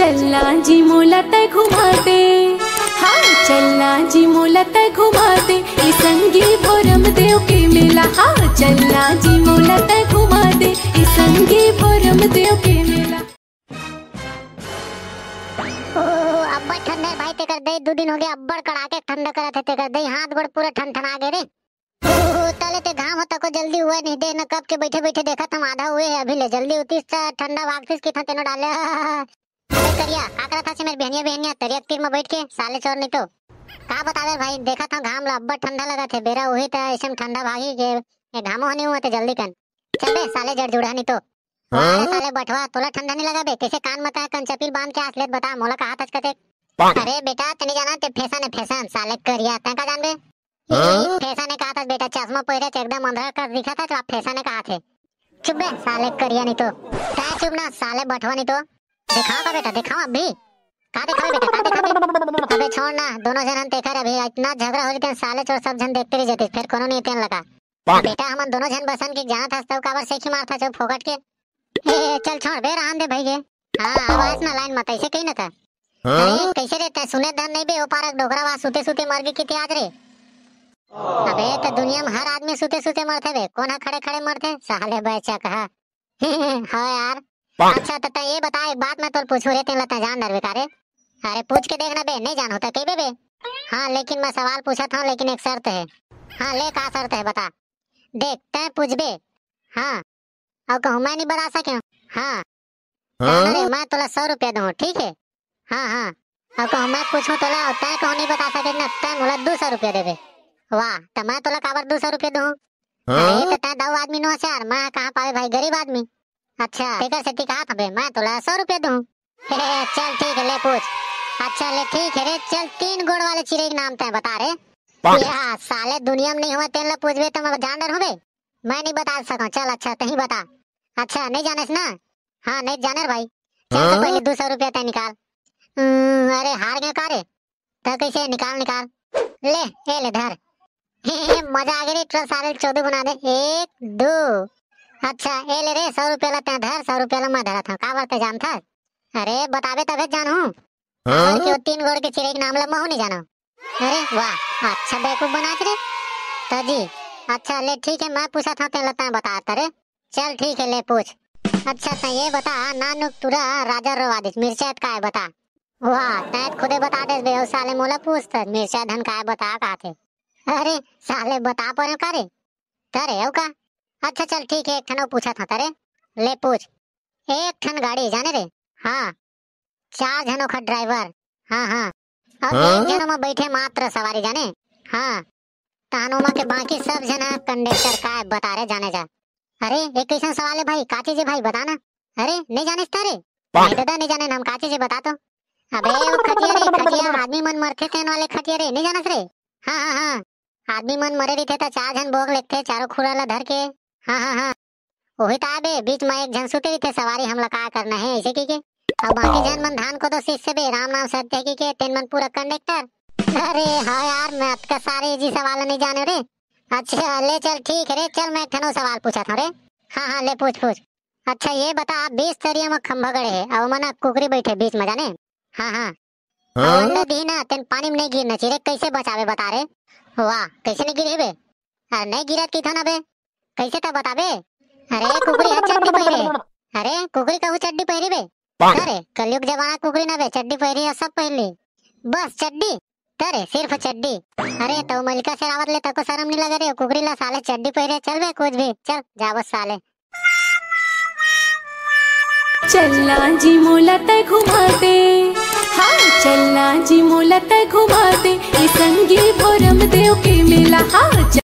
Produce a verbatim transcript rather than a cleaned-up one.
चलना जी मोला तै घुमा दे, हाँ चलना जी मोला तै घुमा दे, ए संगी भोरम देव के मेला, हाँ चलना जी मोला तै घुमा दे, ए संगी भोरम देव के मेला। ओह, अब्बड़ ठंडा हे भाई, तेकर दे दू दिन हो गया, अब्बड़ कड़ाके ठंडा करत हे, तेकर दे हाथ गोड़ पूरा ठनठना गे रे। ओह, तले ते घाम होता को जल्दी हुआ नहीं दे न, कब के बैठे बैठे देखत हम आधा हुए है अभी ले, जल्दी उतीस त ठंडा भागतीस कि था तेनो डाले। अबे करिया, का करत हस मेर बिहनिया बिहनिया तरिया के तीर में बैठ के, साले चोर नहीं तो। का बतावे भाई, देखत हूँ घाम ला अब्बड़ ठंडा लगत हे, बेरा उही त ऐसे में ठंडा भागी के, ये घामो हनी हुआ ते जल्दी कन। चल बे साले जड़ जुड़ा नहीं तो। अरे हाँ? साले बठवा, तोला ठंडा नहीं लगा बे? कैसे कान में तय कंचपील बांध के आस लेत बता, मोला कहा था कते? अरे बेटा, तनी जाना ते फैशन है फैशन, साले करिया, तय का जानबे? हाँ? फैशन है कहा था बेटा, चश्मा पहिरे थे, एकदम अंधरा कर दिखा था, तो आप फैशन है कहा थे। चुप बे साले करिया नहीं तो। तय चुप ना साले बठवा नहीं तो। दिखाओ का बेटा, दिखाओ अभी। का दिखावे बेटा, का दिखावे? अबे छोड़ ना, दोनों जन हम तेकर अभी इतना झगड़ा हो रही साले चोर, सब जन देखते रह जाते, फिर कोनो नहीं तेन लगा। बेटा, हमन दोनों झन बसन के जानत हस, तब काबर सेखी मारत हस, फोकट के। ए, चल छोड़ बे, रहन दे भाई के। हाँ, अब आस ना लाइन मत, ऐसे कही ना था। हाँ? अरे, कैसे रे, तै सुने धन नहीं बे, ओ पारक डोकरा वा सुते सुते मर गई किथे आज रे। अबे, तो दुनिया में हर आदमी सुते सुते मरथे बे, कौन हा खड़े खड़े मरथे? साले बच्चा कहा। हाँ यार। अच्छा, तो तै ये बता, एक बात मैं तोल पूछूं रे, तेन ला तै जान डरबे का रे? अरे, पूछ के देखना बे, नहीं जान होता कही बे बे। हाँ, लेकिन मैं सवाल पूछत हूँ, लेकिन एक शर्त है। हाँ, ले, का शर्त है, बता। देख, तै पूछबे। हाँ। अउ कहूँ मैं नहीं बता सके हूँ। हाँ। हाँ? अरे, मैं तोला सौ रुपया दूँ, ठीक है? हाँ, हाँ। अउ कहूँ मैं पूछूँ तोला, अउ तै कहूँ नहीं बता सके ना, तै मोला दू सौ रुपया देबे। वाह, तो मैं तोला काबर दू सौ रुपया दूँ? हाँ? अरे, तो तै दऊ आदमी नो यार, मैं कहाँ पावे भाई, गरीब आदमी। अच्छा, तेकर सेती कहा था बे, मैं तोला सौ रुपया दूँ। चल ठीक है, ले पूछ। अच्छा, ले ठीक है रे, चल तीन गोड़ वाले चिरई के नाम तै बता रे। या साले दुनिया में नहीं हुआ, तेन ला पूछबे तो मैं जान डर हूँ बे। मैं नहीं बता सकूँ। चल अच्छा, तहीं बता। अच्छा, नहीं जाने से ना? हाँ, नहीं जाने रे भाई। चल तो हाँ? पहले दू सौ रुपया तय निकाल। हम्म, अरे हार गए का रे? तो कैसे निकाल, निकाल। ले, ए ले धर। मजा आ गया रे, ट्रल सारे चौदह बना दे। एक, दो। अच्छा, ए ले रे, सौ रुपया ला तय धर, सौ रुपया ला मैं धरा था। का बात है जान था? अरे बताबे तबे जान हूँ। हाँ? और क्यों तीन गोड़ के चिरई के नाम ला महू नहीं जानो। अरे वाह, अच्छा बेवकूफ बना रे। तो जी, अच्छा ले ठीक है, मैं पूछा था तेन ला तय बता रे। चल ठीक है, ले पूछ। अच्छा, तै ये बता, नानुक टूरा राजा रो आदेश मिर्चा काय बता। वाह, तै खुदे बता देस बे, ओ साले मोला पूछत, मिर्चा धन काय बता कहा थे। अरे, साले बता परे का रे? तरे हो का? अच्छा चल ठीक है, एक ठन अउ पूछा था तरे। ले पूछ। एक ठन गाड़ी जाने रे? हाँ। चार झन ओखर ड्राइवर। हाँ, हाँ। अउ हाँ? एक झन ओमा बैठे मात्र सवारी जाने? हाँ। तहन ओमा के बाकी सब झन ह कंडक्टर काय बता रे जाने जा। अरे, ये कैसन सवाल है भाई? का चीज है भाई, बता ना। अरे, नहीं जाने रे? नहीं दादा, नहीं जाने हम, का चीज है बता तो। अबे, वो खटिया रे, खटिया, आदमी मन मरथे तेन वाले खटिया रे, नहीं जानस रे? हाँ, हाँ, हाँ। आदमी मन मरे रहिथे त चार झन बोग लेथे, चारों खुरा ला धर के। हाँ, हाँ, हाँ। ओही त आबे, बीच म एक झन सुते रहिथे, सवारी हमला का करना है, ऐसे कहिके। अउ बाकी झन मन धान को तो शिष्य बे, राम नाम सत्य है कहिके, तेन मन पूरा कंडक्टर। अरे हाँ यार, मैं अतका सारे इजी सवाल नहीं जाने रे। अच्छा, ले चल, ठीक है रे, चल मैं एक ठन अउ सवाल पूछत हूँ रे। हाँ, हाँ, ले पूछ, पूछ। अच्छा, ये बता, बीस तरिया म खंभा गड़े है, अउ ओमा ना कुकरी बैठे बीच म जाने। हाँ, हाँ। हाँ? अउ अंडा दिही ना, तेन पानी में नहीं गिरना चाहिए रे, कैसे बचावे बता रे? वाह, कैसे नहीं गिरी बे? अरे नहीं गिरत की था ना बे, कैसे था बताबे? अरे कुकरी है चड्डी पहिरे। अरे कुकरी कहू चड्डी पहिरी बे? अरे कलयुग जमाना कुकरी ना बे, चड्डी पहिरी है, सब पहिर ली। बस चड्डी? तरे सिर्फ चड्डी? अरे तो मलिका से रावत ले तको शर्म नहीं लगे रे, कुकरी ला साले चड्डी पहिरे, चल बे कुछ भी, चल जावत साले। चलना जी मोला तै घुमा दे, हाँ चलना जी मोला तै घुमा दे, ए संगी भोरम देव के मेला, हाँ।